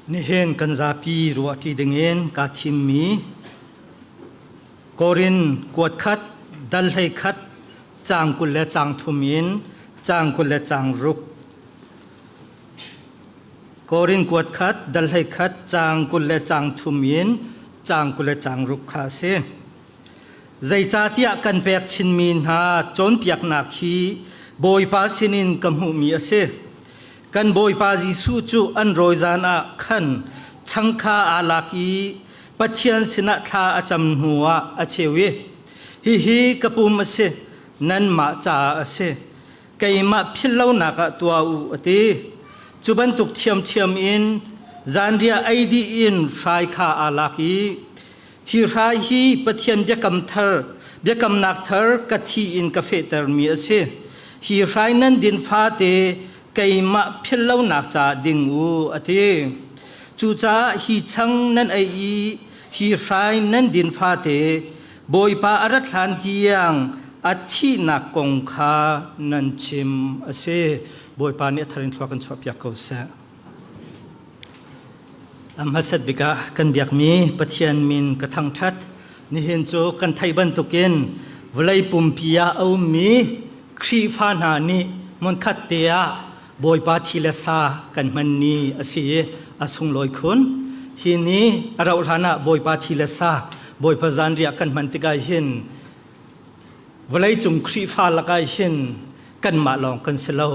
Nihin kan zapi ruahṭi dingin kaa thimmi Korin kuat khat, dal 11, caang 20 le caang thum in caang 26. Korin kuat khat, dal 11, caang 20 le caang thum in caang 26 kha a si. Zeicahtiah kan pek chinmi hna cawnpiaknak hi Bawipa sinin ka hmuhmi a si. Kan Bawipa Jesuh cu an rawi zan ah khan chang kha aa lak i Pathian sinah thla a cam hnuah a cheu i, Hihi ka pum a si, nanmah caah a si. Keimah philhlonak ah tuah u, a ti. Cu bantuk ṭhiamṭhiam in zanriah ei dih in hrai kha aa lak i, Hi hrai hi Pathian biakam thar, biakamnak thar ka thi in ka fehtermi a si. Hi hrai nan din fate keimah philhlonak caah ding u, a ti. Cucaah hi chang nan ei i hi hrai nan din fate Bawipa a rat hlan tiang a thihnak kong kha nan chim a si. Bawipa nih a thar in thlua kan chuahpiak ko seh. A hmasat bik ah kan biakmi Pathian min ka thangṭhat. Nihin cu kan theih bantukin vawlei pumpi ah a ummi Khrihfa hna nih hmunkhat te ah Bawipa thi le sa kan hman ni a si i a sunglawi khun. Hi ni a rauh hlan ah Bawipa thi le sa, Bawipa zanriah kan hman tikah hin vawleicung Khrihfa lakah hin kanmah lawng kan si lo.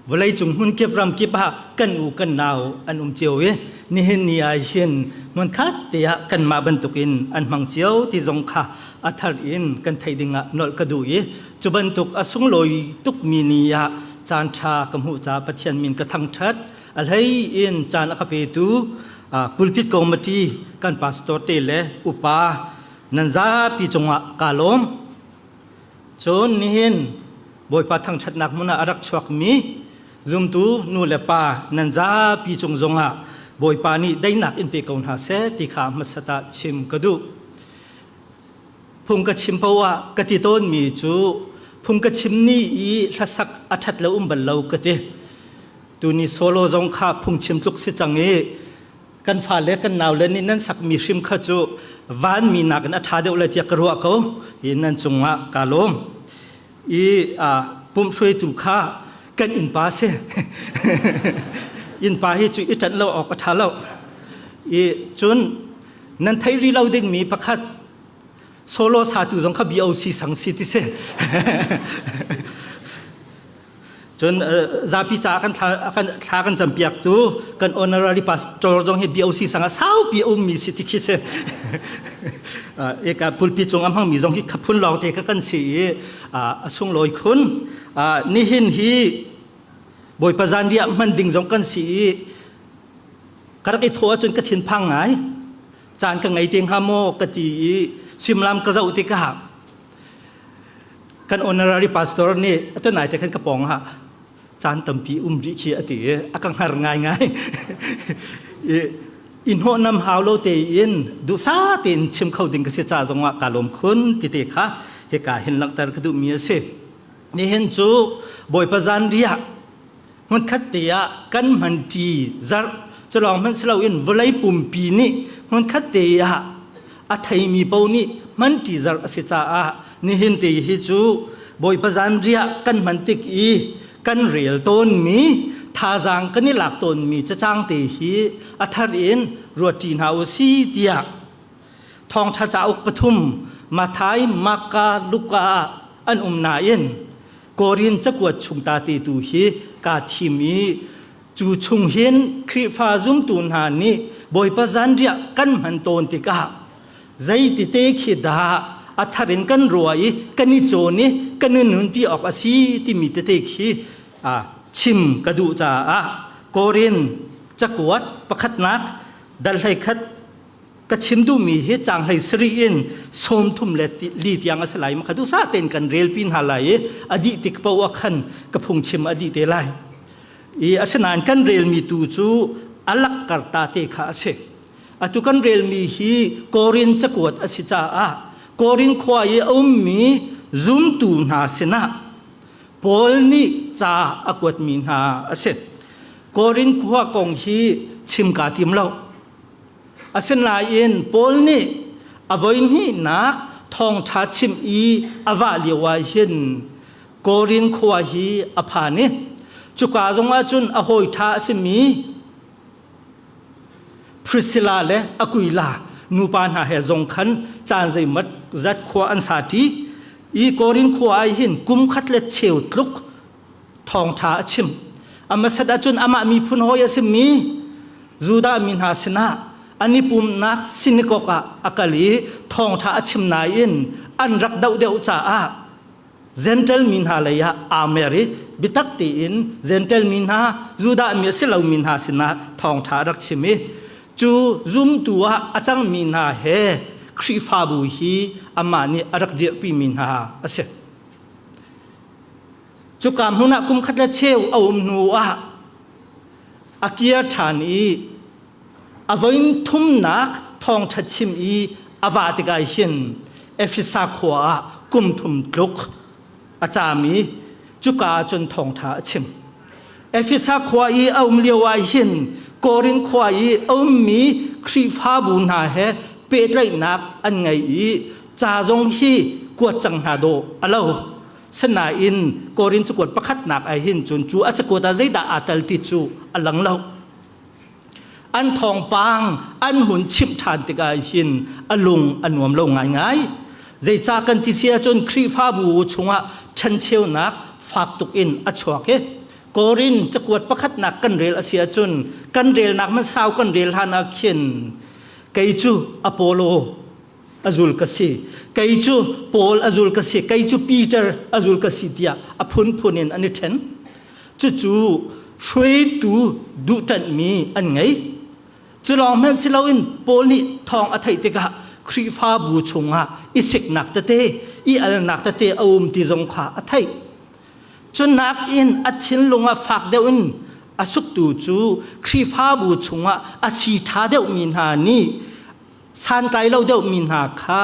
Vawleicung hmunkip ramkip ah kan u kan nau an um cio i nihin ni ah hin hmunkhat te ah kanmah bantukin an hmang cio ti zong kha a thar in kan theih ding ah nolh ka duh i cu bantuk a sunglawi tukmi ni ah caan ṭha ka hmuh caah Pathian min ka thangṭhat. A hlei in caan a ka petu pulpit committee kan pastor te le upa nan zapi cungah kaa lawm. Cun nihin Bawipa thangṭhatnak hmun ah a rak chuakmi zumtu nu le pa nan zapi cung zongah Bawipa nih daihnak in pe ko hna seh ti kha hmasat ah chim ka duh. Phung ka chim paoh ah ka ti tawnmi cu phung ka chim ni i hlasak a ṭhat lo um bal lo ka ti. Tuni solo zong kha phungchim tluk si cang i kan fale kan naule nih nan sakmi hrim kha cu vanmi nakin a ṭha deuh lai tiah ka ruah ko i nan cungah kaa lawm i pumh hruaitu kha kan innpa si innpa hi cu i ṭanh lo awk a ṭha lo i cun nan thei rih lo dingmi pakhat solo satu zong kha BOC sang si ti si. Cun zapi caah kan thla kan thla kan campiaktu kan honorary pastor zong hi BOC sang ah saupi a ummi si ti khi si. Eka pulpi cung a hmangmi zong hi khaphun lawng te ka kan si i a sunglawi khun. Nihin hi Bawipa zanriah hman ding zong kan si i ka rak i thawh ahcun ka thinphang ngai. Caan ka ngei te hnga maw ka ti i suimilam ka zoh tikah Kan honorary pastor nih atu nai te khan ka pawng ah caan tampi um rih khi a ti i a ka hngar ngaingai. I i hnawhnam hau lo tein duhsa tein chim kho ding ka si ca zongah kaa lawm khun ti te kha hika hin langhter ka duhmi a si. Nihin cu Bawipa zanriah hmunkhat te ah kan hmanṭi zarh cu lawng hmanh si loin vawlei pumpi nih hmunkhat te ah a theimi paoh nih hmanṭi zarh a si caah nihin te hi cu Bawipa zanriah kan hman tik i kan rel tawnmi thazaang kan i lak tawnmi cacang te hi a thar in ruatṭi hna u si tiah Thawngṭha cauk pathum Matthai, Marka, Luka ah an um nain Korin cakuat chung ta te tu hi kaa thim i cu chung hin Khrihfa zumtu hna nih Bawipa zanriah kan hman tawn tikah zeiti te khi dah a thar in kan ruah i kan i cawn i kan i nunpi awk a si timi tete khi chim ka duh caah Korin cakuat pakhatnak dal 11 ka chim duhmi hi caang 17 in 34 tiang a si lai ma kha duhsah tein kan rel pi hna lai i a dih tik paoh ah khan ka phungchim a dih te lai. I asinain kan relmi tu cu a lakkar ta te kha a si. Atu kan relmi hi Korin cakuat a si caah Korin khua i a ummi zumtu hna sinah Paul nih ca a kuatmi hna a si. Korin khua kong hi chim kaa tim lo. Asinain Paul nih a voihnihnak thawngṭha chim i a vah lio ah hin Korin khua hi a phan i cuka zongah cun a hawi ṭha a simi Priscilla le Aquila nupa hna he zong khan caan zeimat zat khua an sa ṭi i Korin khua ah hin kum khat le cheu tluk thawngṭha a chim. A hmasat ahcun amah miphun hawi a simi Judah mi hna sinah an i pumhnak sinakok ah a kal i thawngṭha a chim nain an rak doh deuh caah Gentle mi hna lei ah aa mer i biatak tein Gentle mi hna Judah mi a si lomi hna sinah thawngṭha a rak chim i cu zumtu ah a cangmi hna he Khrihfabu hi amah nih a rak dirhpimi hna a si. Cuka hmun ah kum khat le cheu a um hnu ah a kir ṭhan i a voin thumnak thawngṭha chim i a vah tikah hin Efesa khua ah kum thum tluk a caam i cuka ah cun thawngṭha a chim. Efesa khua i a um lio ah hin Korin khua i a ummi Khrihfabu hna he pehtlaihnak an ngei i ca zong hi kuat cang hna dawh a lo. Sinain Korin cakuat pakhatnak ah hin cun cu a cakuat ah zeidah aa tel ti cu a lang lo. An thawngpang an hun chimh ṭhan tikah hin a lung a nuam lo ngaingai. Zeicah kan ti si ahcun Khrihfabu chungah ṭhencheunak fak tuk in a chuak i Korin cakuat pakhatnak kan rel a si ahcun kan relnak hmasa kan rel hlan ah khin kei cu Apollo a zul ka si kei cu Paul a zul ka si kei cu Peter a zul ka si tiah a phunphun in an i ṭhen. Cucu hruaitu duhṭanhmi an ngei. Cu lawng hmanh si loin Paul nih thawng a theih tikah Khrihfabu chungah i siknak tete, i alnak tete a um ti zong kha a theih. Cu nakin a thinlung ah fak deuh in a suktu cu Khrihfabu chungah a si ṭha deuhmi hna nih santlai lo deuhmi hna kha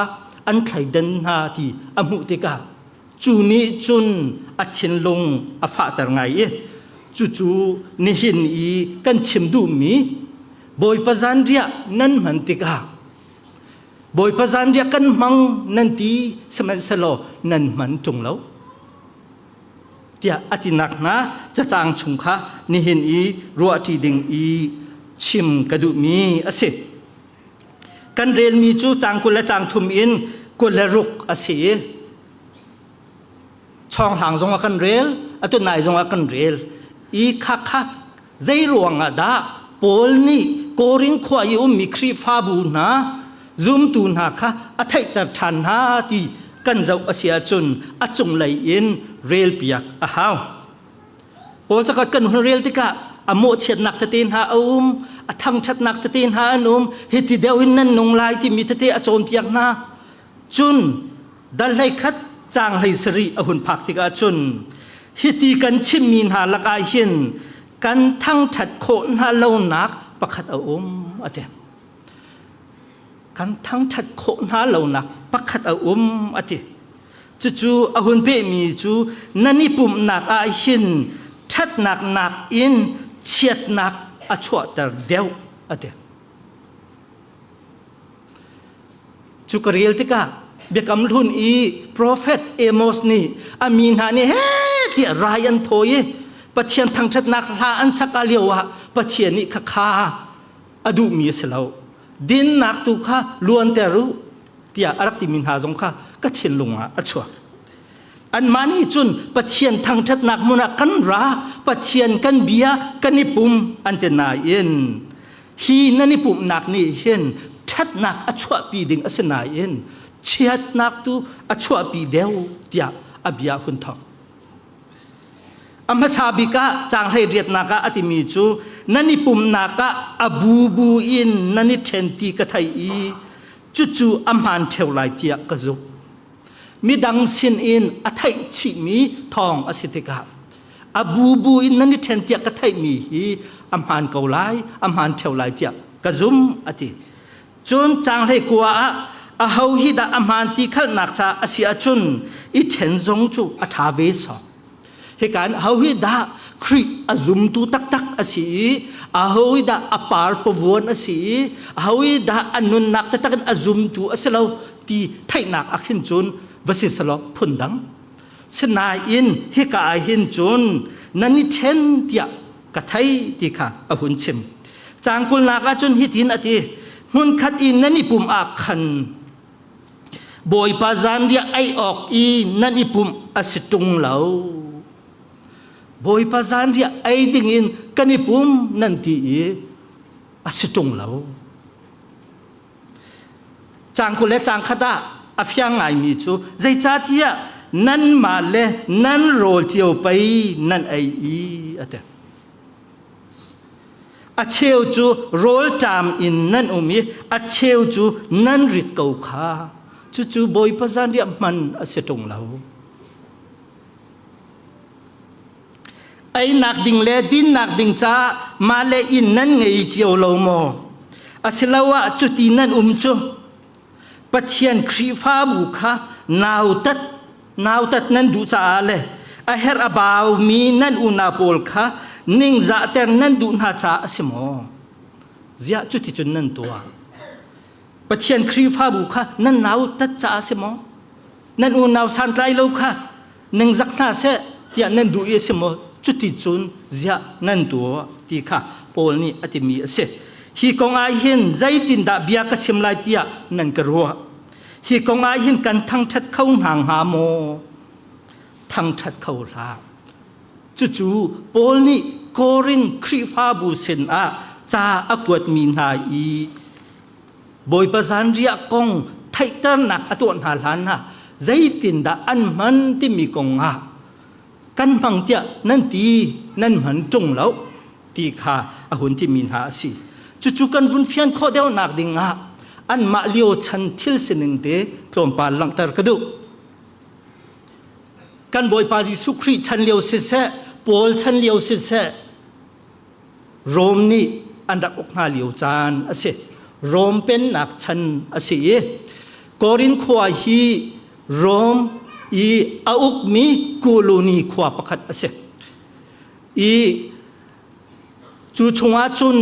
an thleidan hna ti a hmuh tikah Cu nih cun a thinlung a fahter ngai i cucu nihin i kan chim duhmi Bawipa zanriah nan hman tikah Bawipa zanriah kan hmang nan ti sihmanhsehlaw nan hman ṭung lo tiah a tinak hna cacang chung kha nihin i ruahṭi ding i chim ka duhmi a si. Kan relmi cu cang 20 le cang thum in 26 a si i chawnghlang zong ah kan rel atu nai zong ah kan rel i kha kha zei ruang ah dah Paul nih Korin khua i ummi Khrihfabu hna zumtu hna kha a theihter ṭhan hna ti kan zoh a si ahcun a cunglei in relpiak a hau. Paul cakuat kan hun rel tikah a mawhchiatnak tete hna a um, a thangṭhatnak tete hna an um, hiti deuh in nan nung lai timi tete a cawnpiak hna. Cun dal 11 caang 17 a hun phak tikah cun hiti kan chimmi hna lakah hin kan thangṭhat khawh hna lonak pakhat a um a ti. Kan thangṭhat khawh hna lonak pakhat a um a ti. Cucu a hun pehmi cu nan i pumhnak ah hin ṭhatnak nakin chiatnak a chuahter deuh a ti. Cu ka rel tikah Biakam Hlun i profet Amos nih a mi hna nih he tiah rai an thawi i Pathian thangṭhatnak hla an sak ah lio ah Pathian nih khakha a duhmi a si lo. Dinnak tu kha luanter u tiah a rak timi hna zong kha ka thinlung ah a chuak. Anmah nih cun Pathian thangṭhatnak hmun ah kan ra, Pathian kan bia kan i pum an ti nain hi nan i pumhnak nih hin ṭhatnak a chuahpi ding a si nain chiatnak tu a chuahpi deuh tiah a bia hun thawk. A hmasa bik ah caang 18nak ah a timi cu nan i pumhnak ah a bubu in nan i ṭhen ti ka thei i cucu a hmaan ṭheo lai tiah ka zumh. Midang sinin a theih chihmi thawng a si tikah a bubu in nan i ṭhen tiah ka theihmi hi a hmaan ko lai, a hmaan ṭheo lai tiah ka zum a ti. Cun caang 19 ah aho hi dah a hmaan ti khalhnak caah a si ahcun i ṭhen zong cu a ṭha ve sawk. Hika in ho hi dah Khrih a zumtu taktak a. a si i aho i dah a par pavuan a si i aho i dah a nunnak taktak in a zumtu a si lo ti theihnak ah khin cun va si selaw phundang. Sinain hika ah hin cun nan i ṭhen tiah ka thei ti kha a hun chim. Caang kulnak ah cun hitin a ti, hmunkhat i nan i pumh ah khan Bawipa zanriah ei awk i nan i pumh a si ṭung lo. Bawipa zanriah ei dingin kan i pum nan ti i a si ṭung lo. Caang 20 le caang khat ah a fiang ngaimi cu zeicahtiah nanmah le nan rawl cio pei nan ei i a ti. A cheu cu rawlṭam in nan um i a cheu cu nan rit ko kha. Cucu Bawipa zanriah hman a si ṭung lo. Einak ding le dinnak ding caah mah le inn nan ngei cio lo maw? Asiloah cuti nan um cu Pathian Khrihfabu kha nautat nautat nan duh caah le a herh a baumi nan unau pawl kha ningzahter nan duh hna caah a si maw? Ziah cuticun nan tuah? Pathian Khrihfabu kha nan nautat caah a si maw? Nan unau santlai lo kha ningzak hna seh tiah nan duh i a si maw? Cuti cun ziah nan tuah ti kha Paul nih a timi a si. Hi kong ah hin zeitindah bia ka chim lai tiah nan ka ruah. Hi kong ah hin kan thangṭhat kho hna hnga maw? Thangṭhat kho hlah. Cucu Paul nih Korin Khrihfabu sinah ca a kuatmi hna i Bawipa zanriah kong theihternak a tuah hna hlan ah zeitindah an hman timi kong ah kan hmang tiah nan ti nan hman ṭung lo ti kha a hun timi hna a si. Cucu kan vun fian khawh deuhnak ding ah anmah lio chan thil sining te tlawmpal langhter ka duh. Kan Bawipa Jesuh Khrih chan lio siseh, Paul chan lio siseh, Rom nih an rak uk hna lio caan a si. Rom pennak chan a si i Korin khua hi Rom i a ukmi koloni khua pakhat a si. I cu chungah cun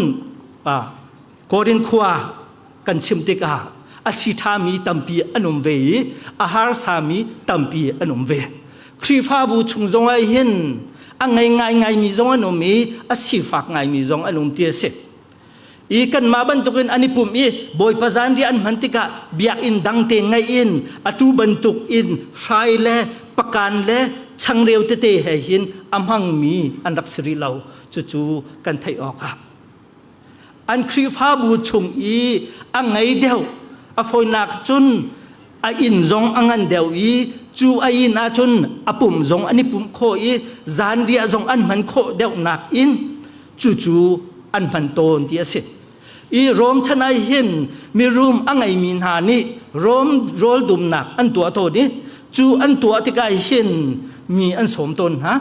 Korin khua kan chim tikah a si ṭhami tampi an um ve i a harsami tampi an um ve. Khrihfabu chung zong ah hin a ngei ngaingaimi zong an um i a sifak ngaimi zong an um ti a si. I kanmah bantukin an i pumh i Bawipa zanriah an hman tikah biakinn dangte ngaih in atu bantuk in hrai le pakan le changreu tete he hin a hmangmi an rak si rih lo. Cucu kan theih awk ah An Khrihfabu chung i a ngei deuh a fawinak cun a inn zong a ngan deuh i cu a inn ahcun a pum zong an i pumh khawh i zanriah zong an hman khawh deuhnak in cucu an hman tawn ti a si. I Rom chan ah hin mirum a ngeimi hna nih Rom rawl dumnak an tuah tawn i cu an tuah tikah hin mi an sawm tawn hna.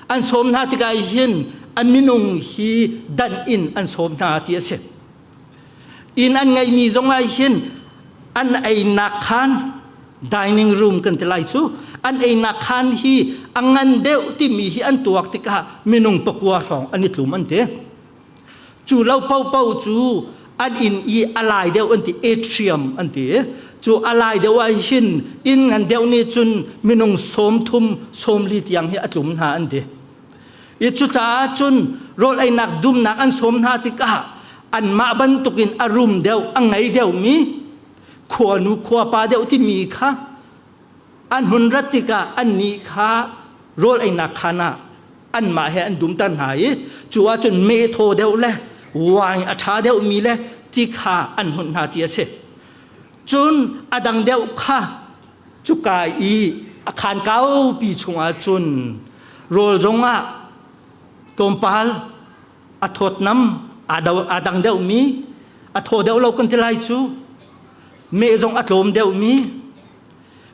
An sawm hna tikah hin a minung hi dan in an sawm hna ti a si. Inn an ngeihmi zong ah hin an einak khaan dining room kan ti lai cu an einak khaan hi a ngan deuh timi hi an tuak tikah minung pakua hrawng an i tlum an ti. Cu lo paohpaoh cu an inn i a lai deuh an ti atrium an ti. Cu a lai deuh ah hin inn ngan deuh nih cun minung 30 40 tiang hi a tlum hna an ti. I cucaah cun rawl einak dumnak an sawm hna tikah anmah bantukin a rum deuh a ngei deuhmi khuanu khuapa deuh timi kha an hun rat tikah annih kha rawl einak khaan ah anmah he an dumter hna i cu ahcun meh thaw deuh le wine a ṭha deuhmi le ti kha an hunh hna ti a si. Cun a dang deuh kha cuka i a khaan kaupi chungah cun rawl zongah tlawmpal a thawtnam aa dang deuhmi a thaw deuh lo kan ti lai cu meh zong a tlawm deuhmi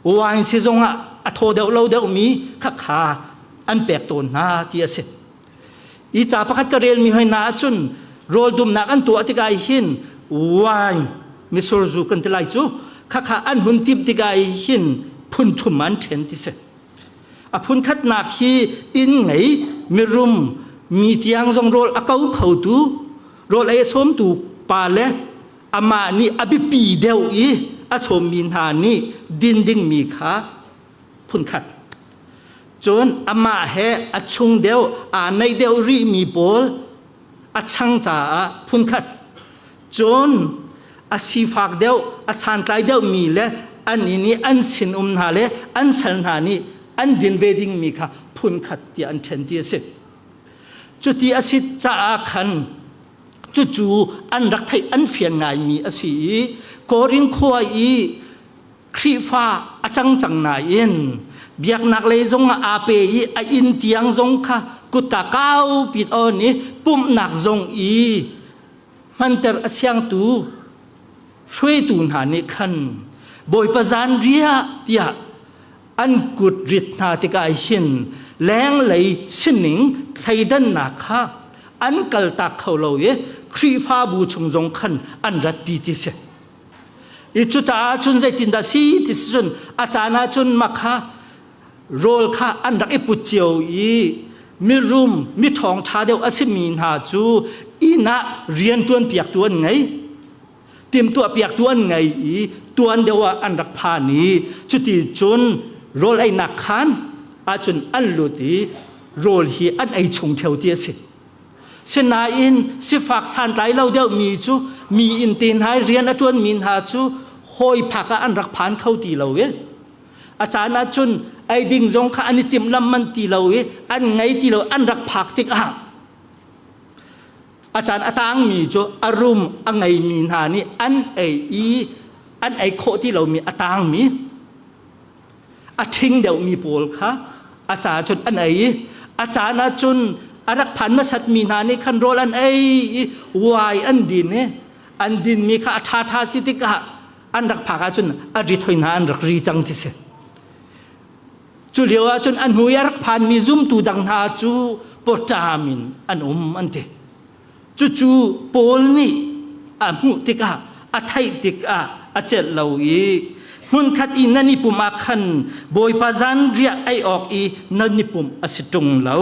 wine si zongah a thaw deuh lo deuhmi khakha an pek tawn hna ti a si. I ca pakhat ka relmi hoi na ahcun rawl dumnak an tuah tikah hin wine misur zu kan ti lai cu khakha an hun timh tikah hin phun thum an ṭhen ti si. A phun khatnak hi inn ngei mirum Mi tiang zong rawl a ko khotu, rawl ei a sawmtu pa le amah nih a biapi deuh i a sawmmi hna nih din dingmi kha phunkhat. Cun amah he a chung deuh aa naih deuh rihmi pawl a chang caah phunkhat. Cun a sifak deuh, a santlai deuhmi le an inn i an sinum hna le an sal hna nih an din ve dingmi kha phunkhat tiah an ṭhen ti a si. Cuti a si caah khan cucu an rak theih an fian ngaimi a si i Korin khua i Khrihfa a cang cang nain biaknak lei zong ah aa pe i a inn tiang zong kha kutka kau pit on i pumhnak zong i hmanter a siangtu hruaitu hna nih khan Bawipa zanriah tiah an kut rit hna tikah hin lenglei sining thleidannak kha an kaltak kho lo i Khrihfabu chung zong khan an ratpi ti si. I cucaah cun zeitindah si ti si cun a caan ah cun mak kha rawl kha an rak i put cio i mirum miṭhawng ṭha deuh a simi hna cu inn ah rian ṭuan piaktu an ngei timhtuah piaktu an ngei i tuan deuh ah an rak phan i cuti cun rawl einak khaan ahcun an lut i rawl hi an ei chung ṭheo ti a si. Sinain sifak santlai lo deuhmi cu mi inn te hna i rian a ṭuanmi hna cu hawi phak ah an rak phan kho ti lo i a caan ah cun ei ding zong kha an i timhlamh manh ti lo i an ngei ti lo an rak phak tikah a caan a tangmi cu a rum a ngeimi hna nih an ei i an ei khawh ti lomi a tangmi a ṭhing deuhmi pawl kha a ca cun an ei i a caan ah cun a rak phan hmasatmi hna nih khan rawl an ei i wai an din i an dinmi kha a ṭhaṭha si tikah an rak phak ahcun a rit hoi hna an rak ri cang ti si. Cu lio ahcun an hnu i a rak phanmi zumtu dang hna cu pawṭam in an um an ti. Cucu Paul nih a hmuh tikah a theih tikah a celh lo i hmunkhat i nan i pumh ah khan Bawipa zanriah ei awk i nan i pumh a si ṭung lo.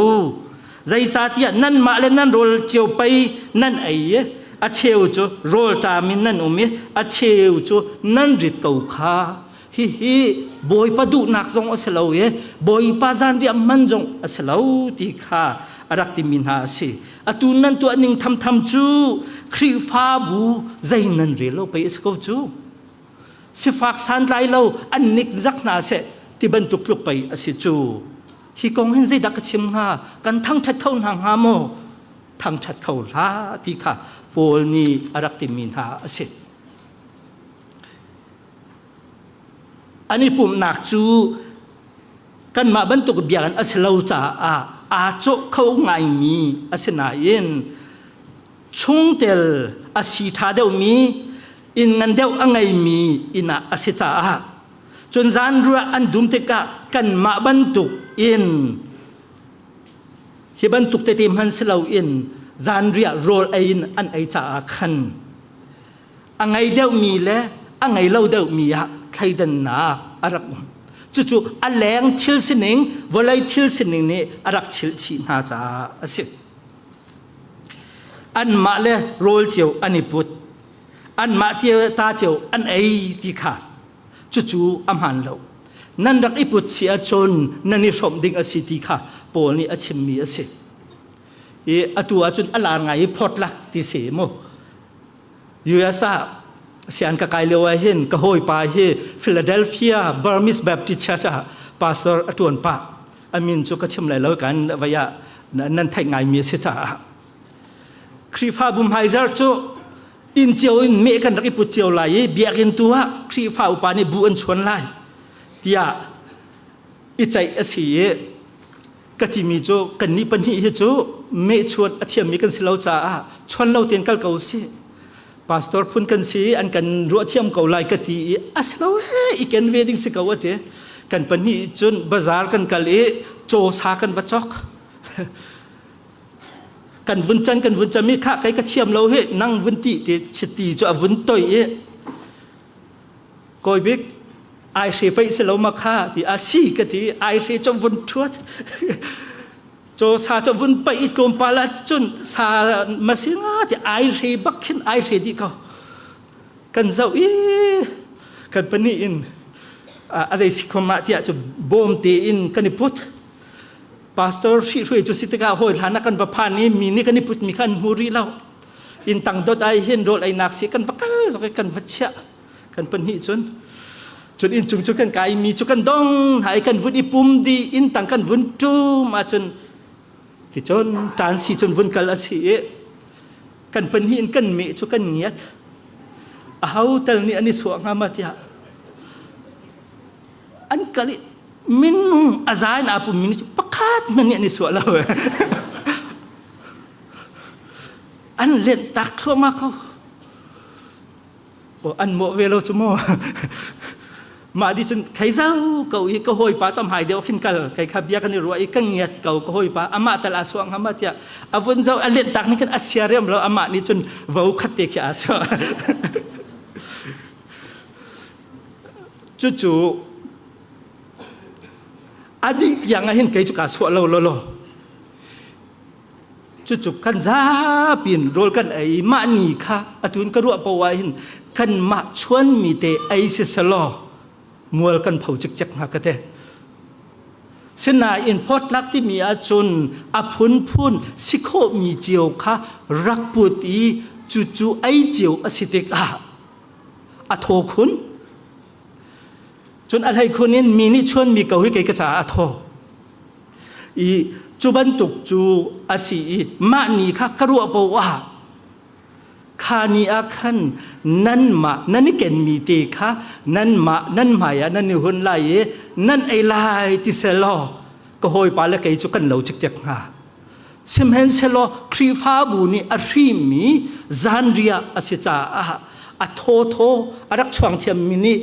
Zeicahtiah nanmah le nan rawl cio pei nan ei i a cheu cu rawlṭam in nan um i a cheu cu nan rit ko kha. Hihi Bawipa duhnak zong a si lo i Bawipa zanriah man zong a si lo ti kha a rak timi hna a si. Atu nan tuah ning thamtham cu Khrihfabu zei nan rel lo pei a si ko cu. Sifak santlai lo an nik zak hna seh ti bantuk tluk pei a si cu. Hi kong hin zeidah ka chim hnga? Kan thangṭhat kho hna hnga maw? Thangṭhat kho hlah ti kha Paul nih a rak timi hna a si. An i pumhnak cu kanmah bantuk biakinn a si lo caah aa cawh kho ngaimi a si nain chungtel a si ṭha deuhmi inn ngan deuh a ngeimi inn ah a si caah cun zanruah an dum tikah kanmah bantuk in hi bantuk tete hman si loin zanriah rawl ei in an ei caah khan a ngei deuhmi le a ngei lo deuhmi ah thleidannak a rak um. Cucu a leng thil sining, vawlei thil sining nih a rak chilh chih hna caah a si. Anmah le rawl cio an i put, anmah ta cio an ei ti kha cucu a hmaan lo. Nan rak i put si ahcun nan i hrawmh ding a si ti kha Paul nih a chimmi a si. I atu ahcun a lar ngai i phawtlak ti si mu. US ah sian ka kai lio ah hin ka hawipa hi Philadelphia Burmese Baptist Church ah pastor a tuan pah. A min cu ka chim lai lo kan vai ah nan theih ngaimi a si caah. Khrihfabu hmaizar cu inn cio in meh kan rak i put cio lai i biakinn tu ah Khrihfa upa nih bu an chuan lai tiah i ceih a si i ka timi cu kannih pahnih hi cu mehchuan a thiammi kan si lo caah chuan lo tein kal ko sih pastor phun kan si an kan ruah thiam ko lai ka ti i a si lo he i ken ve ding si ko a ti kan pahnih cun bazar kan kal i caw sa kan va cawk kan vun can kan vun cam i kha kai ka thiam lo hi nang vun ti ti chiti cu a vun toi i Kawi bik aihre pei si lo ma kha ti a si ka ti aihre cu vun ṭhuat. Caw sa cu vun paih i tlawmpal ah cun sa masinga ti ai hre bak khin ai hre dih ko. Kan zoh i kan pahnih in a zei si khom ah tiah cu bawm tein kan i put. Pastor hrihhruai cu si tikah hawi hlan ah kan va phan i mi nih kan i putmi kha an hmu rih lo. Inn tang dot ai hin rawl einak si kan va kal zok i kan va chiah. Kan pahnih cun cun inn cung cu kan kai mi cu kan dong hna i kan vun i pum dih inn tang kan vun ṭum ahcun ticun ṭan si cun vun kal a si i kan pahnih in kan meh cu kan ngiat. Aho tal nih an i suah hnga ma tiah an kal i minung a za in aa pummi nih pakhat hmanh nih an i suah lo. An lenh tak thluahmah ko. Oh, an mawh ve lo cu mu. Mah di cun thei zau ko i ka hawipa cu hmai deuh khin kal kei kha bia kan i ruah i ka ngiat ko ka hawipa amah tal aa suah hnga ma tiah a vun zau a let tak nih khin a sia riam lo amah nih cun vo khat te khi aa suah. Cucu a dih tiang ah hin kei cu kaa suah lo lo lo. Cucu kan zapi in rawl kan ei mah ni kha atu in ka ruah poah ah hin kanmah chuanmi te ei si selaw mual kan pho cikcek hnga ka te. Sinain phawtlak timi ahcun a phunphun si khawhmi cio kha rak put i cucu ei cio a si tikah a thaw khun. Cun a hlei khun in mi nih chuanmi ko hi kei ka caah a thaw. I cu bantuk cu a si i mah ni kha ka ruah poah kha ni ah khan nanmah nan i kenmi te kha nanmah nan hmai ah nan i hun lai i nan ei lai ti selaw ka hawipa le kei cu kan lo cikcek hnga. Sihmanhsehlaw Khrihfabu nih a hrimi zanriah a si caah a thawthaw a rak chuang thiammi nih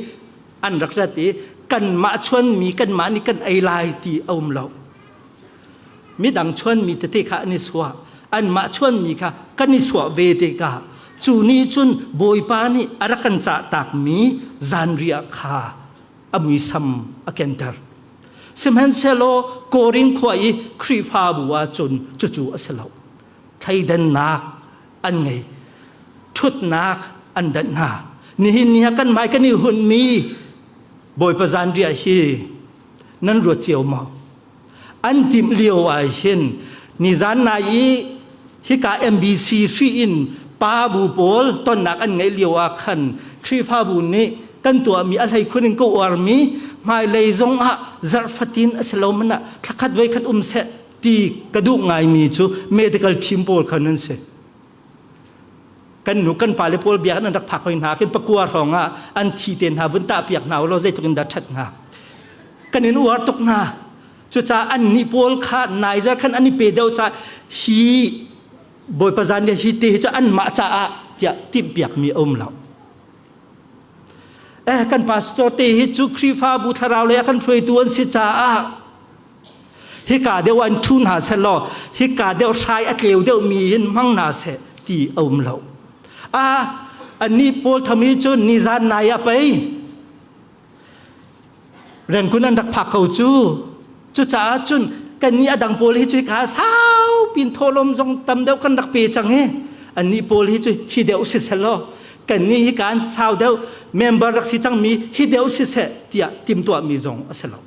an rak rat i kanmah chuanmi kanmah nih kan ei lai ti a um lo. Midang chuanmi tete kha an i suah. Anmah chuanmi kha kan i suah ve tikah cu nih cun Bawipa nih a rak kan cah takmi zanriah kha a muisam a kenter. Sihmanhsehlaw Korin khua i Khrihfabu ahcun cucu a si lo. Thleidannak an ngei. Ṭhutnak an danh hna. Nihin ni ah kan hmai kan i hunmi Bawipa zanriah hi nan ruat cio maw? An timh lio ah hin nizan nai i hika MBC hri in pa bu pawl tonnak an ngeih lio ah khan Khrihfabu nih kan tuahmi a hleikhun in ka uarmi hmailei zong ah zarh fatin a si lo man ah thlakhat voi khat um seh ti ka duh ngaimi cu medical team pawl khan an si. Kan nu kan pale pawl biakinn an rak phak hoi hna khin pakua hrawng ah an thi te hna vun tah piak hna ulaw zeitluk in dah ṭhat hnga. Kan in uar tuk hna. Cucaah an nih pawl kha naizer khan an i pe deuh caah hi Bawipa zan le hi te hi cu anmah caah tiah timhpiakmi a um lo. Eh kan pastor te hi cu Khrihfabu thlarau lei a kan hruaitu an si caah hika deuh an ṭhu hna seh law hika deuh hrai a tleu deuhmi hin hmang hna seh ti a um lo. Ah anih pawl tham hi cu nizan nai ah pei Rengkun an rak phak ko cu. Cucaah cun kannih a dang pawl hi cu hika sau pin thawhlawm zong tam deuh kan rak pe cang hi. Annih pawl hi cu hi deuh si seh law kannih hi kan sau deuh member rak si cangmi hi deuh si seh tiah timtuahmi zong a si lo.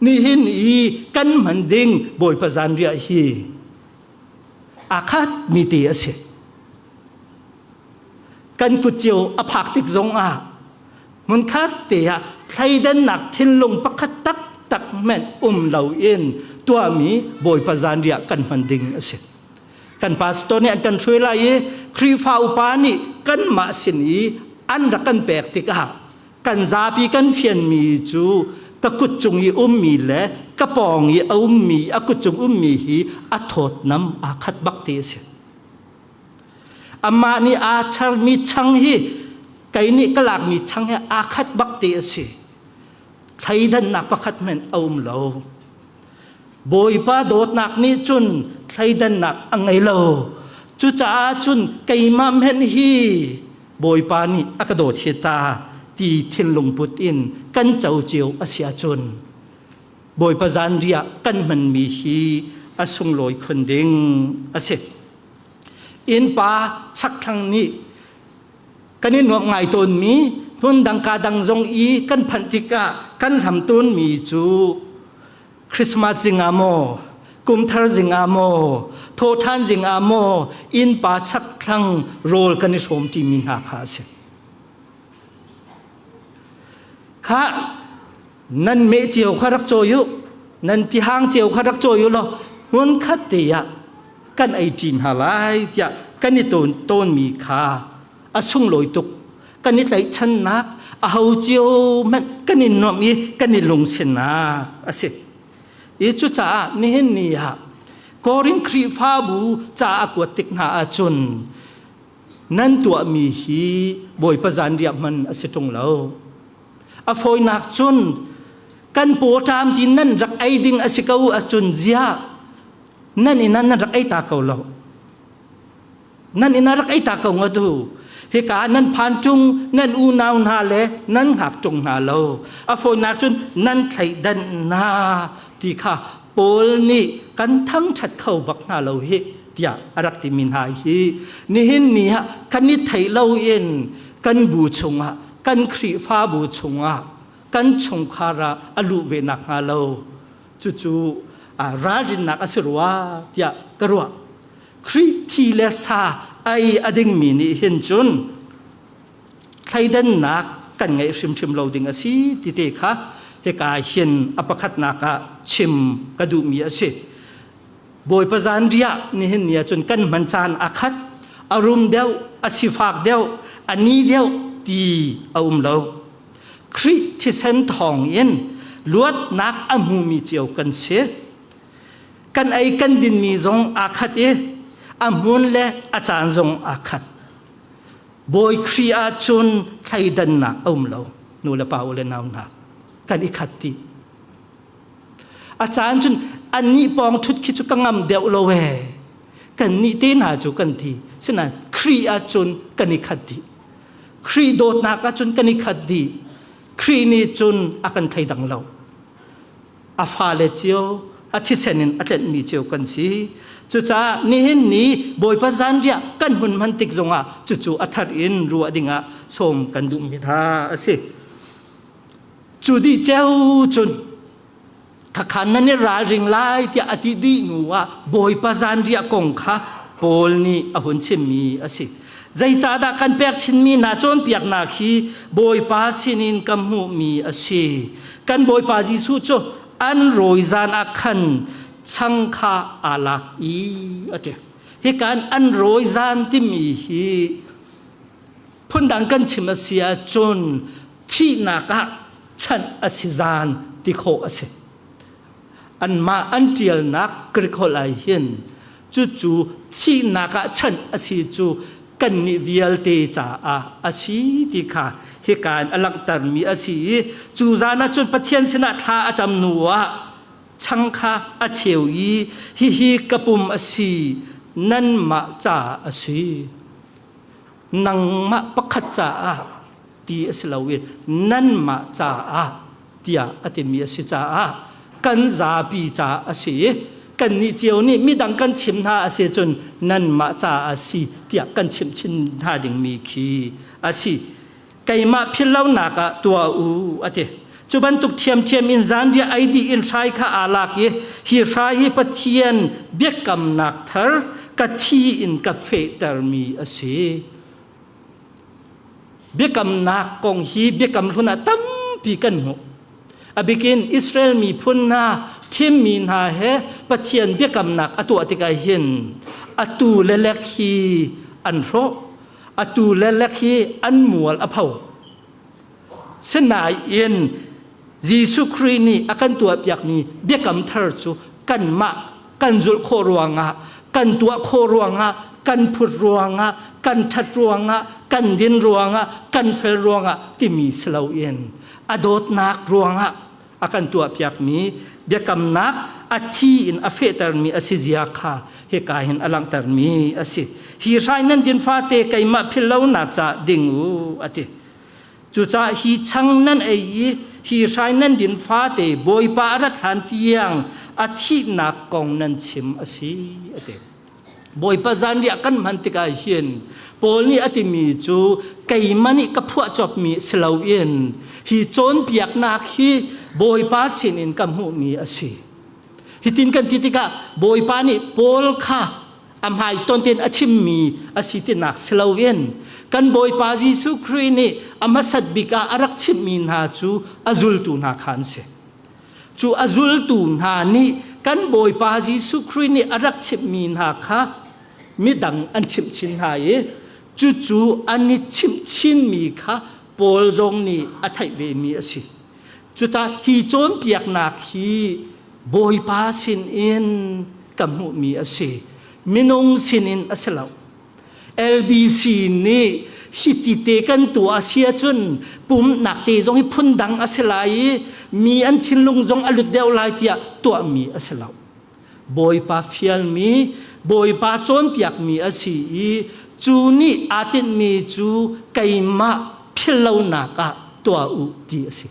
Nihin i kan hman ding Bawipa zanriah hi aa khat mi te a si. Kan kut cio a phak tik zong ah hmunkhat te ah thleidannak thinlung pakhat taktak hmanh um loin tuahmi Bawipa zanriah kan hman ding a si. Kan pastor nih an kan hruai lai i Khrihfa upa nih kanmah sin i an rak kan pek tikah kan zapi kan fianmi cu ka kut cung i ummi le ka pawng i a ummi a kut cung ummi hi a thawtnam aa khat bak ti a si. Amah nih aa charmi chang hi kei nih ka lakmi chang hi aa khat bak ti a si. Thleidannak pakhat hmanh a um lo. Bawipa dawtnak nih cun thleidannak a ngei lo. Cucaah cun keimah hmenh hi Bawipa nih a ka dawt hi ta ti thinlung put in kan co cio a si ahcun Bawipa zanriah kan hmanmi hi a sunglawi khun ding a si. Innpa chakthlang nih kan i nuamh ngai tawnmi hmun dang ka dang zong i kan phanh tikah kan hlam tawnmi cu Christmas zing ah maw kumthar zing ah maw thawhṭhan zing ah maw innpa chakthlang rawl kan i hrawm ṭimi hna kha a si. Kha nan meh cio kha rak cawi u nan tihang cio kha rak cawi u law hmun khat te ah kan ei ṭi hna lai tiah kan i tawn tawnmi kha a sunglawi tuk kan i tlaihchannak a ho cio hmanh kan i nuamh i kan i lungsinnak a si i cucaah nihin ni ah Korin Khrihfabu ca a kuat tik hna ahcun nan tuahmi hi Bawipa zanriah hman a si ṭung lo A fawinak cun kan pawṭam ti nan rak ei ding a si ko ahcun ziah nan inn ah nan rak ei ta ko lo. Nan inn ah rak ei ta ko nga tu. Hika nan phan ṭung nan unau hna le nan hngak ṭung hna lo. A fawinak cun nan thleidan hna ti kha Paul nih kan thangṭhat kho bak hna lo hi tiah a rak timi hna hi nihin ni ah kan i theih lo in kan bu chungah kan Khrihfabu chungah kan chungkhar ah a luh ve nakhnga lo cucu ralrinnak a si rua tiah ka ruah. Khrih thi le sa ei a dingmi nih hin cun thleidannak kan ngeih hrimhrim lo ding a si ti te kha hika hin a pakhatnak ah chim ka duhmi a si. Bawipa zanriah nihin ni ahcun kan hman caan a khat, a rum deuh, a sifak deuh, a ni deuh ti a um lo. Khrih thisen thawng in luatnak a hmumi cio kan si. Kan ei kan dinmi zong aa khat i a hmun le a caan zong aa khat. Bawi Khrih ahcun thleidannak a um lo. Nu le pa u le nau hna kan i khat dih. A caan cun annih pawng ṭhut khi cu ka ngam deuh lo ee. Kannih te hna cu kan ti. Sinain Khrih ahcun kan i khat dih. Khrih dawtnak ahcun kan i khat dih. Khrih nih cun a kan thleidang lo. A fale cio, a thisen in a tlenhmi cio kan si. Cucaah nihin ni Bawipa zanriah kan hun hman tik zongah cucu a thar in ruah dingah sawm kan duhmi hna a si. Cu dih ceu cun khakhan nan i ralring lai tiah a ti dih hnu ah Bawipa zanriah kong kha Paul nih a hun chimmi a si. Zeicahdah kan pek chinmi hna cawnpiaknak hi Bawipa sinin ka hmuhmi a si. Kan Bawipa Jesuh cu an rawi zan ah khan chang kha aa lak i a ti. Hikan an rawi zan timi hi phundang kan chim a si ahcun thihnak ah chanh a si zan ti khawh a si. Anmah an ṭialnak Greek holh ah hin cucu thihnak ah chanh a si cu kannih vialte caah a si ti kha hika in a langhtermi a si i cu zan ah cun Pathian sinah thla a cam hnu ah chang kha a cheu i hihi ka pum a si nanmah caah a si nangmah pakhat caah ti a si lo i nanmah caah tiah a timi a si caah kan zapi caah a si i kannih cio nih midang kan chim hna a si cun nanmah caah a si tiah kan chimh chin hna dingmi khi a si. Keimah philhlonak ah tuah u a ti. Cu bantuk ṭhiamṭhiam in zanriah ei dih in hrai kha aa lak i hi hrai hi Pathian biakamnak thar ka thi in ka fehtermi a si. Biakamnak kong hi biakam hlun ah tampi kan hmuh. A bikin Israel miphun hna thimmi hna he Pathian biakamnak a tuah tikah hin atu le lek hi an hrawh, atu le lek hi an mual a pho. Sinain Jesuh Khrih nih a kan tuahpiakmi biakam thar cu kanmah kan zulh khawh ruangah, kan tuah khawh ruangah, kan phut ruangah, kan ṭhat ruangah, kan din ruangah, kan fel ruangah timi si loin a dawtnak ruangah a kan tuahpiakmi biakamnak a thi in a fehtermi a si zia kha hika hin a langhtermi a si. Hi hrai nan din fate keimah philhlonak ca ding u a ti. Cucaah hi chang nan ei i hi hrai nan din fate Bawipa a rat hlan tiang a thihnak kong nan chim a si a ti. Bawipa zanriah kan hman tikah hin Paul nih a timi cu keimah nih ka phuah cawpmi si loin hi cawnpiaknak hi Bawipa sinin ka hmuhmi a si. Hitin kan ti tikah Bawipa nih Paul kha a hmai ton tein a chimmi a si tinak si loin kan Bawipa Jesuh Khrih nih a hmasat bik ah a rak chimhmi hna cu a zultu hna kha an si. Cu a zultu hna nih kan Bawipa Jesuh Khrih nih a rak chimhmi hna kha midang an chimh chin hna i cucu an i chimh chinmi kha Paul zong nih a theih vemi a si. Cucaah hi cawnpiaknak hi Bawipa sinin ka hmuhmi a si. Minung sinin a si lo. LBC nih hiti te kan tuah a si ahcun pumhnak te zong hi phundang a si lai i mi an thinlung zong a lut deuh lai tiah tuahmi a si lo. Bawipa fialmi, Bawipa cawnpiakmi a si i cu nih aa tinhmi cu keimah philhlonak ah tuah u ti a si.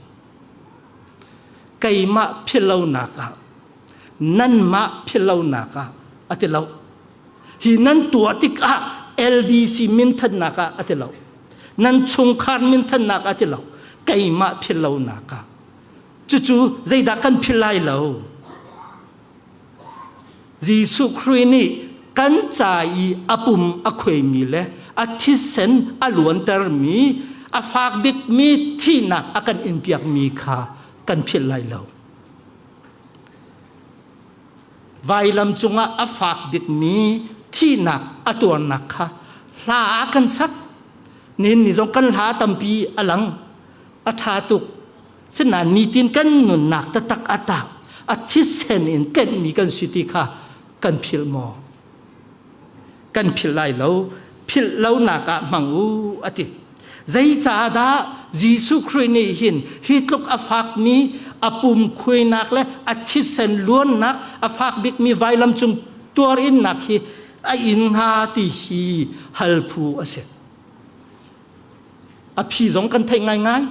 Keimah philhlonak ah, nanmah philhlonak ah a ti lo. Hi nan tuah tikah LBC minthannak ah a ti lo. Nan chungkhar minthannak ah a ti lo. Keimah philhlonak ah. Cucu zeidah kan philh lai lo? Jesuh Khrih nih kan ca i a pum a khuaimi le a thisen a luantermi a fak bikmi thihnak a kan inpiakmi kha kan philh lai lo. Vailam cungah a fak bikmi thihnak a tuarnak kha hla ah kan sak. Nihin ni zong kan hla tampi a lang. A ṭha tuk. Sinain nitin kan nunnak taktak a tak a thisen in tlenhmi kan si ti kha kan philh maw? Kan philh lai lo. Philh lonak ah hmang u a ti. Zeicahdah Jesuh Khrih nih hin hi tluk a fakmi a pum khuainak le a thisen luannak a fak bikmi vailam cung tuar innak hi a in hnga ti hi hal phu a si. A phi zong kan theih ngaingai.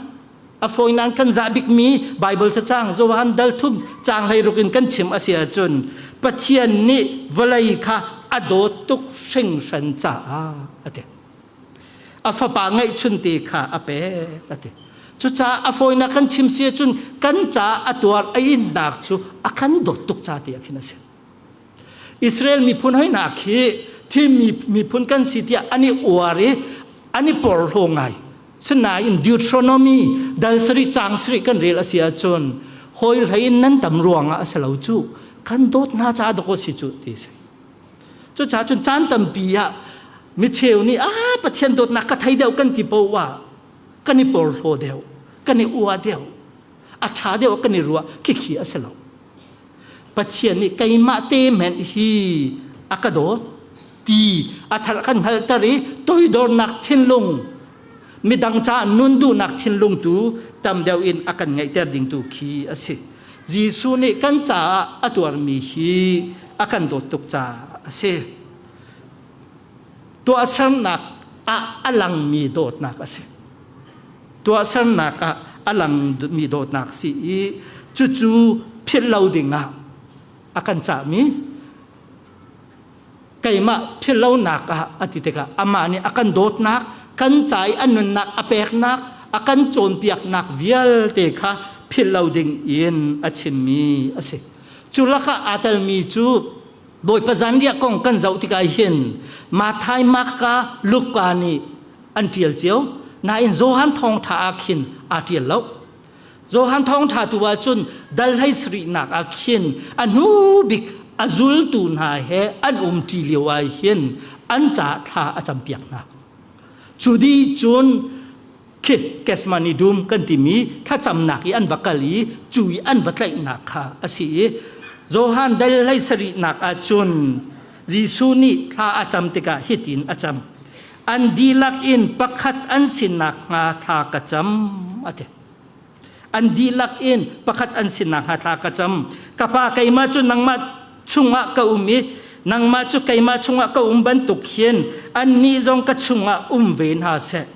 A fawi nain kan zah bikmi Baibal cacang Johan dal thum caang 16 in kan chim a si ahcun Pathian nih vawlei kha a dawt tuk hringhran caah a ti. A fapa ngeihchunte kha a pek a ti. Cucaah a fawinak kan chim si ahcun kan caah a tuar a innak cu a kan dawt tuk ca ti ah khin a si. Israel miphun hoi hna khi thimmi miphun kan si tiah an i uar i an i porhlaw ngai. Sinain Deuteronomy dal sarih caang sarih kan rel a si ahcun hawi hlei in nan tam ruangah a si lo cu kan dawt hna caah dawk si cu ti si. Cucaah cun caan tampi ah micheu nih ah Pathian dawtnak ka thei deuh kan ti poah ah kan i porhlaw deuh, kan i ua deuh, a ṭha deuh kan i ruah khikhi a si lo. Pathian nih keimah te hmenh hi a ka dawt ti a thar kan hngalhter i toidornak thinlung midang caah nun duhnak thinlung tu tam deuh in a kan ngeihter ding tu khi a si. Jesuh nih kan caah a tuarmi hi a kan dawt tuk caah a si. Tuahsernak ah a langmi dawtnak a si. Tuahsernak ah a langmi dawtnak si i cucu philh lo dingah a kan cahmi keimah philh lonak ah a ti tikah amah nih a kan dawtnak kan ca i a nunnak a peknak a kan cawnpiaknak vialte kha philh lo ding in a chimmi a si. Cu lakah aa telmi cu Bawipa zanriah kong kan zoh tikah hin Matthai, Marka, Luka nih an ṭial cio. Nain Johan thawngṭha ah khin aa ṭial lo. Johan thawngṭha tu ahcun dal hlei sarihnak ah khin a hnu bik a zultu hna he an umṭi lio ah hin an caah thla a campiak hna. Cu dih cun khi Gethsemane dum kan timi thlacamnak i an va kal i cu i an va tlaihnak kha a si i Johan dal hlei sarihnak ah cun Jesuh nih thla a cam tikah hitin a cam. An dihlak in pakhat an si nakhnga thla ka cam a ti. An dihlak in pakhat an si nakhnga thla ka cam. Ka pa keimah cu nangmah chungah ka um i nangmah cu keimah chungah ka um bantuk hin annih zong ka chungah um ve hna seh.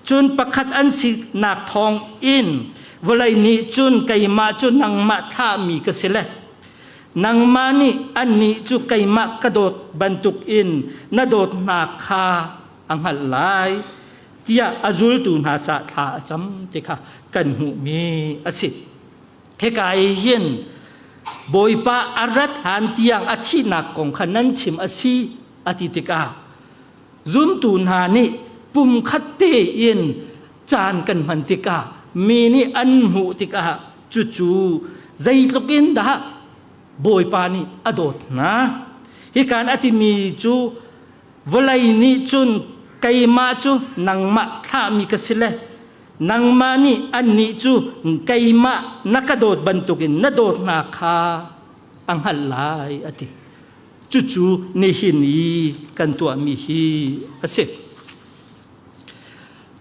Cun pakhat an sinak thawng in vawlei nih cun keimah cu nangmah thlahmi ka si le. Nangmah nih annih cu keimah ka dawt bantukin na dawt hna kha a hngalh lai tiah a zultu hna ca thla a cam ti kha kan hmuhmi a si. Hika i hin Bawipa a rat hlan tiang a thihnak kong kha nan chim a si a ti tikah zumtu hna nih pumkhat tein caan kan hman tikah mi nih an hmuh tikah cucu zeitluk in dah Bawipa nih a dawt hna. Hikan a timi cu vawlei nih cun keimah cu nangmah thlahmi ka si le nangmah nih annih cu keimah na ka dawt bantukin na dawt hna kha a hngalh lai a ti. Cucu nihin i kan tuahmi hi a si.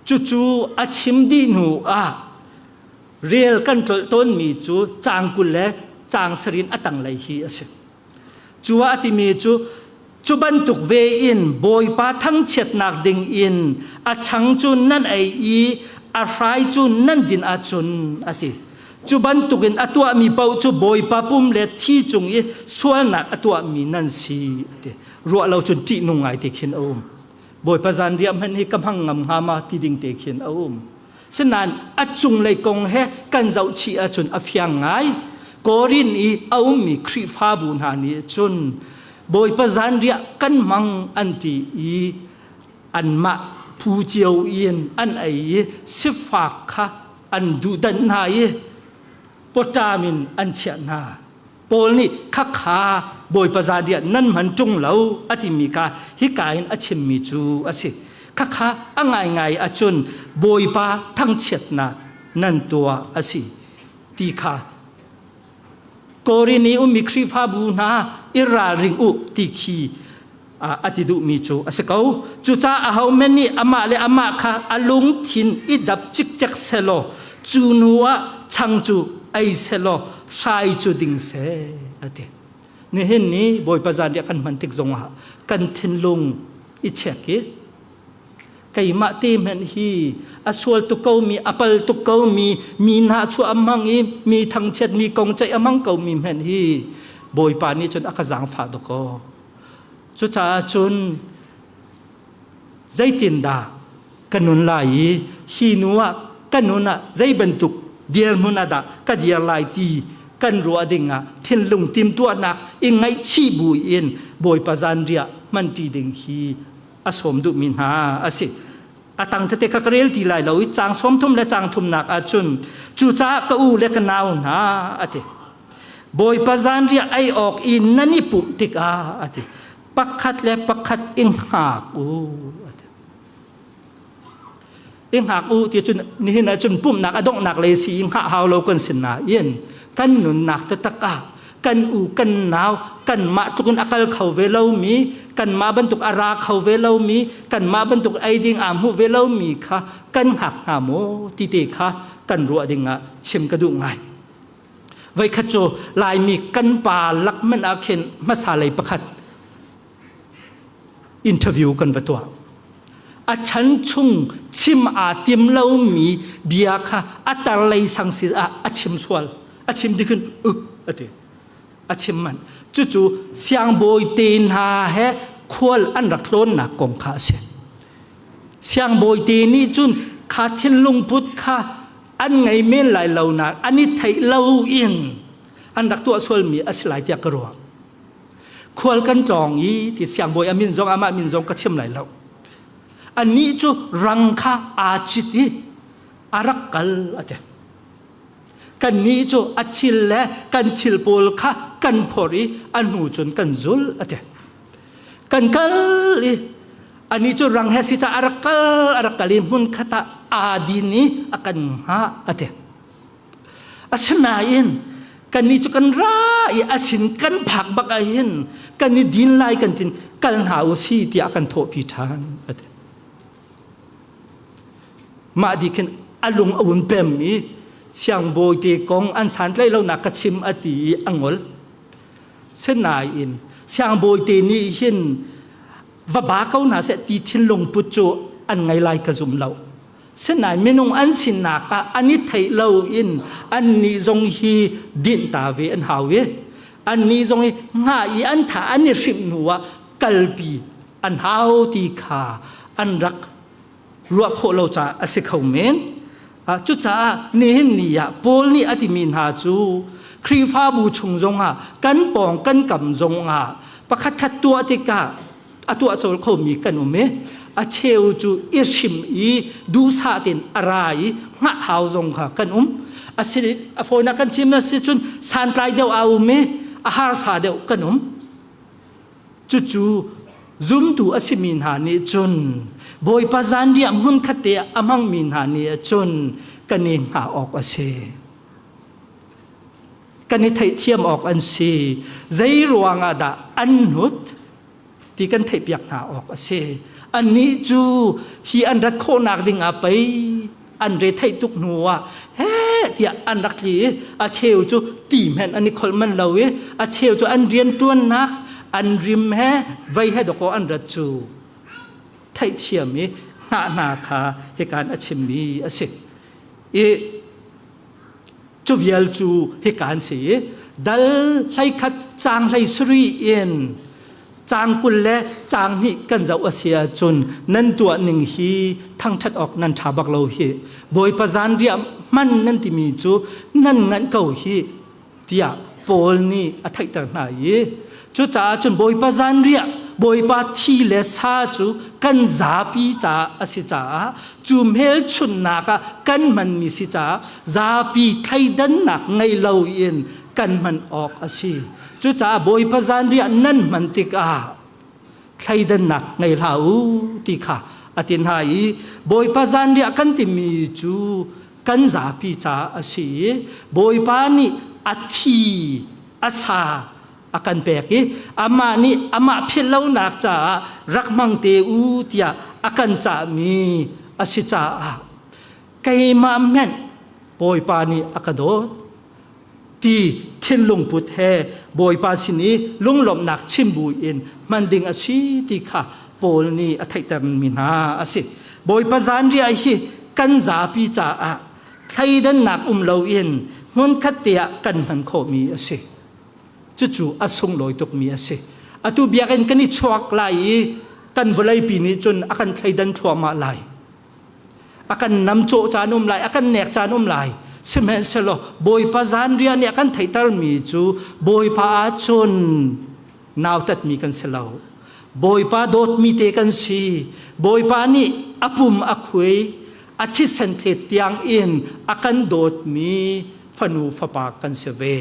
Cucu a chim dih hnu ah rel kan tlolh tawnmi cu caang 20 le caang sarin a tanglei hi a si. Cu ah a timi cu cu bantuk ve in Bawipa thangchiatnak ding in a chang cu nan ei i a hrai cu nan din ahcun a ti. Cu bantukin a tuahmi paoh cu Bawipa pum le thi cung i sualnak a tuahmi nan si a ti. Ruah lo cun ṭihnung ngai te khin a um. Bawipa zanriah hmanh hi ka hmang ngam hnga ma ti ding te khin a um. Sinain a cunglei kong he kan zohchih ahcun a fiang ngai. Korin i a ummi Khrihfabu hna nih cun Bawipa zanriah kan hmang an ti i anmah phu cio in an ei i sifak kha an duhdanh hna i pawṭam in an chiah hna. Paul nih khakha Bawipa zanriah nan hman ṭung lo a timi kha hika in a chimmi cu a si. Khakha a ngaingai ahcun Bawipa thangchiatnak nan tuah a si ti kha Korin i ummi Khrihfabu hna i ralring u ti khi a ti duhmi cu a si ko. Cucaah ahohmanh nih amah le amah kha a lungthin i dap cikcek selaw cu hnu ah chang cu ei selaw hrai cu ding seh a ti. Nihin ni Bawipa zanriah kan hman tik zongah kan thinlung i check i keimah te hmanh hi a sual tuk komi a pal tuk komi mi hna chuah a hmang i mi thangchiat mi kong ceih a hmang komi hmanh hi Bawipa nih cun a ka zaangfah dawk aw. Cucaah cun zeitindah ka nun lai i hi nu ah ka nun ah zei bantuk dirhmun ah dah ka dir lai ti kan ruah ding ah thinlung timtuahnak i ngaihchih bu in Bawipa zanriah hmanṭi ding hi a sawm duhmi hna a si. A tang tete kha ka rel ti lai lo i caang 30 le caang thumnak ahcun cucaah ka u le ka nau hna a ti. Bawipa zanriah ei awk i nan i pumh tikah a ti. Pakhat le pakhat i hngak u a ti. I hngak u ti cun nihin ah cun pumhnak a donghnak lei si i hngah hau lo kan si nain kan nunnak taktak ah kan u kan nau kanmah tlukin a kal kho ve lomi kanmah bantuk a ra kho ve lomi kanmah bantuk ei ding aa hmuh ve lomi kha kan hngak hna maw ti te kha kan ruah ding ah chim ka duh ngai. Voikhat cu Laimi kan pa lak hmanh ah khin hmasa lei pakhat interview kan va tuah. A chan chung chim aa tim lomi bia kha a tar lei sang si ah a chim sual. A chim dikhin uk a ti. A chim manh. Cucu siangbawi te hna he khual an rak tlawnnak kong kha a si. Siangbawi te nih cun kha thinlung put kha an ngei men lai lo nak an i theih lo in an rak tuah sualmi a si lai tiah ka ruah. Khual kan tlawng i ti siangbawi a min zong amah min zong ka chim lai lo. Anih cu rang kha aa cit i a rak kal a ti. Kannih cu a thil le kan thil pawl kha kan phorh i a hnu cun kan zul a ti. Kan kal i anih cu rang he si caah a rak kal a rak kal i hmun khat ah aa din i a kan hngah a ti. Asinain kannih cu kan ra i a sin kan phak bak ah hin kan i din lai kan tin kal hna u si tiah kan thawhpi ṭhan a ti. Mah di khin a lung a un pem i siangbawi te kong an santlaih lonak ka chim a ti i a ngol. Sinain siangbawi te nih hin va ba ko hna seh ti thinlung put cu an ngei lai ka zum lo. Sinain minung an sinak ah an i theih lo in annih zong hi dinh ta ve an hau i. Annih zong i nga i an tha an i hrimh hnu ah kalpi an hau ti kha an rak ruah khawh lo caah a si kho men. Cucaah nihin ni ah Paul nih a timi hna cu Khrihfabu chung zongah kan pawng kan kam zongah pakhatkhat tuah tikah a tuah cawl khomi kan um i a cheu cu i hrim i duhsah tein a ra i hngah hau zong kha kan um. A si a fawinak kan chim na si cun santlai deuh a um i a harsa deuh kan um. Cucu zumtu a simi hna nih cun Bawipa zanriah hmunkhat te ah a hmangmi hna nih cun kan i hngah awk a si. Kan i theihthiam awk an si. Zei ruangah dah an hnut ti kan theihpiak hna awk a si. Annih cu hi an rat khawhnak ding ah pei an re theih tuk hnu ah he tiah an rak tli i a cheu cu ti hmenh an i kholh manh lo i a cheu cu an rianṭuannak an rim he vei he dawkaw an rat cu theihthiam i hngah hna kha hikan a chimmi a si i cu vial cu hikan si i dal 11 caang 17 in Caang 20 le caang hnih kan zoh a si ahcun nan tuah ning hi thangṭhat awk nan ṭha bak lo hi. Bawipa zanriah hman nan timi cu nan nganh ko hi tiah Paul nih a theihter hna i cucaah cun Bawipa zanriah Bawipa thi le sa cu kan zapi caah a si caah cu hmelchunhnak ah kan hmanmi si caah zapi thleidannak ngei loin kan hman awk a si. Cucaah Bawipa zanriah nan hman tikah thleidannak ngei hlah u ti kha a ti hna i Bawipa zanriah kan timi cu kan zapi caah a si i Bawipa nih a thi a sa a kan pek i amah nih amah philh lonak caah rak hmang te u tiah a kan cahmi a si caah keimah hmenh Bawipa nih a ka dawt ti thinlung put he Bawipa sin i lunglawmhnak chim buin hman ding a si ti kha Paul nih a theihtermi hna a si. Bawipa zanriah hi kan zapi caah thleidannak um loin hmunkhat te ah kan hman khawhmi a si. Cucu a sunglawi tukmi a si. Atu biakinn kan i chuak lai i kan vawleipi nih cun a kan thleidan thluahmah lai. A kan namcawh caan um lai, a kan nek caan um lai. Sihmanhsehlaw Bawipa zanriah nih a kan theihtermi cu Bawipa ahcun nautatmi kan si lo. Bawipa dawtmi te kan si. Bawipa nih a pum a khuai, a thisen thlet tiang in a kan dawtmi fanu fapa kan si ve.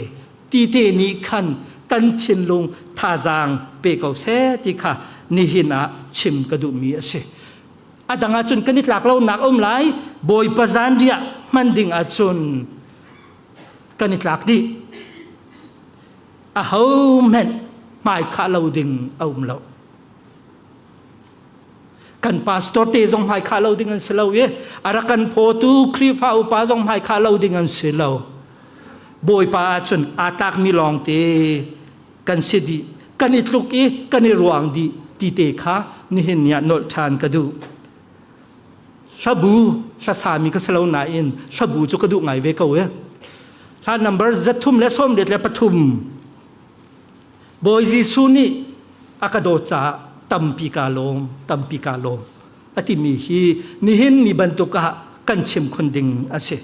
Ti te nih khan kan thinlung thazaang pe ko seh ti kha nihin ah chim ka duhmi a si. A dang ahcun kan i tlak lonak um lai. Bawipa zanriah hman ding ahcun kan i tlak dih. Aho hmanh hmaikhah lo ding a um lo. Kan pastor te zong hmaikhah lo ding an si lo i a rak kan phawtu Khrihfa upa zong hmaikhah lo ding an si lo. Bawipa ahcun aa tlakmi lawngte kan si dih kan i tluk i kan i ruang dih ti te kha nihin ni ah nolh ṭhan ka duh. Hlabu hlasami ka si lo nain hlabu cu ka duh ngai ve ko e. Hla number 383 Bawi Jesuh nih a ka dawt caah tampi kaa lawm tampi kaa lawm a timi hi nihin ni bantuk ah kan chim khun ding a si.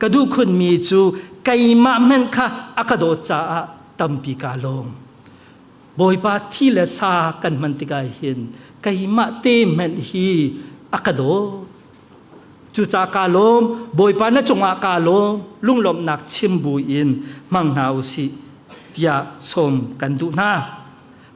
Ka duh khunmi cu keimah hmanh kha a ka dawt caah tampi kaa lawm. Bawipa thi le sa kan hman tikah hin keimah te hmanh hi a ka dawt. Cucaah kaa lawm, Bawipa na cungah kaa lawm, lunglawmhnak chim buin hmang hna u sih tiah sawm kan duh hna.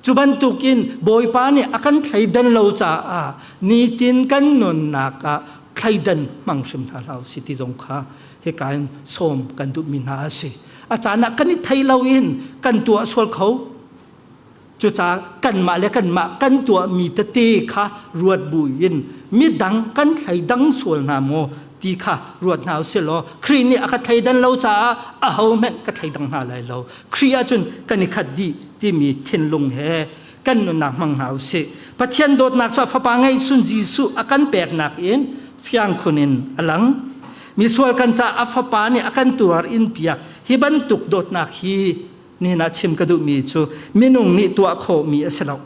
Cu bantukin Bawipa nih a kan thleidan lo caah nitin kan nunnak ah thleidan hmang hrim hna hlah usih ti zong kha hika in sawm kan duhmi hna a si. A caan ah kan i thei loin kan tuah sual kho. Cucaah kanmah le kanmah kan tuahmi tete kha ruat buin midang kan thleidang sual hna maw ti kha ruat hna usih law Khrih nih a ka thleidan lo caah ahohmanh ka thleidang hna lai lo. Khrih ahcun kan i khat dih timi thinlung he kan nunnak hmang hna usih. Pathian dawtnak cu a Fapa ngeihsun Jesuh a kan peknak in fiang khun in a lang. Misual kan caah a Fapa nih a kan tuar in piak hi bantuk dawtnak hi Nihin ah chim ka duhmi cu minung nih tuah khawhmi a si lo.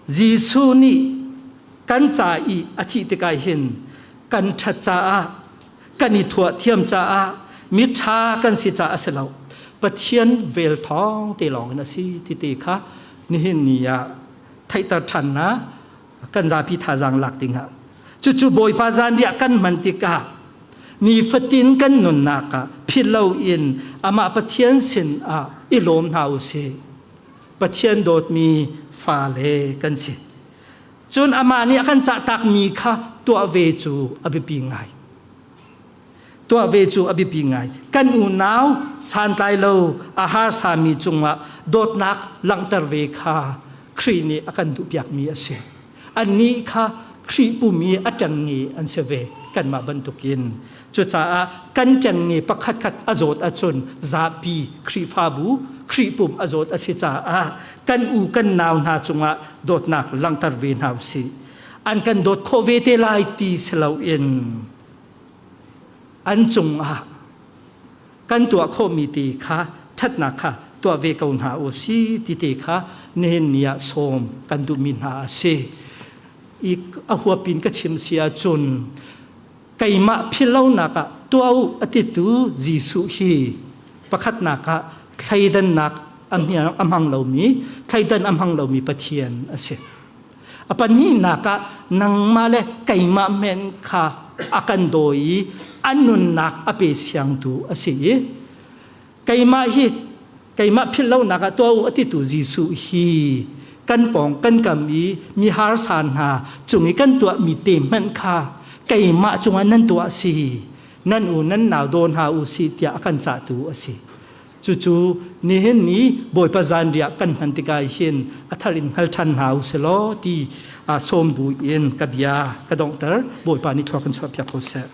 Jesuh nih kan ca i a thih tikah hin kan ṭhat caah kan i thuah thiam caah miṭha kan si caah a si lo. Pathian vel thawng te lawng in a si ti te kha nihin ni ah theihter ṭhan na kan zapi thazaang lak dingah cucu Bawipa zanriah kan hman tikah nifatin kan nunnak ah philh loin amah Pathian sin ah i lawm hna u sih. Pathian dawtmi fale kan si. Cun amah nih a kan cahtakmi kha tuah ve cu a biapi ngai. Tuah ve cu a biapi ngai. Kan unau santlai lo a harsami cungah dawtnak langhter ve kha Khrih nih a kan duhpiakmi a si. Annih kha Khrih pum i a ṭengnge an si ve kanmah bantukin. Cucaah kan ṭengnge pakhatkhat a zawt ahcun zapi Khrihfabu Khrih pum a zawt a si caah kan u kan nau hna cungah dawtnak langhter ve hna usih. An kan dawt khawh ve te lai ti si loin an cungah kan tuah khawhmi ti kha ṭhatnak kha tuah ve ko hna u si ti te kha nihin ni ah sawm kan duhmi hna a si. I a huapin ka chim si ahcun keimah philhlonak ah tuah u a titu Jesuh hi pakhatnak ah thleidannak a hmang lomi thleidan a hmang lomi Pathian a si. A pahnihnak ah nangmah le keimah men kha a kan dawi i a nunnak a pe siangtu a si i keimah hi keimah philhlonak ah tuah u a titu Jesuh hi kan pawng kan kam i mi harsa hna cung i kan tuahmi te hmanh kha keimah cungah nan tuah si nan u nan nau daw hna u si tiah a kan cahtu a si. Cucu nihin ni Bawipa zanriah kan hman tikah hin a thar in hngal ṭhan hna u selaw ti sawm bu in ka bia ka donghter. Bawipa nih thlua kan chuahpiak ko seh.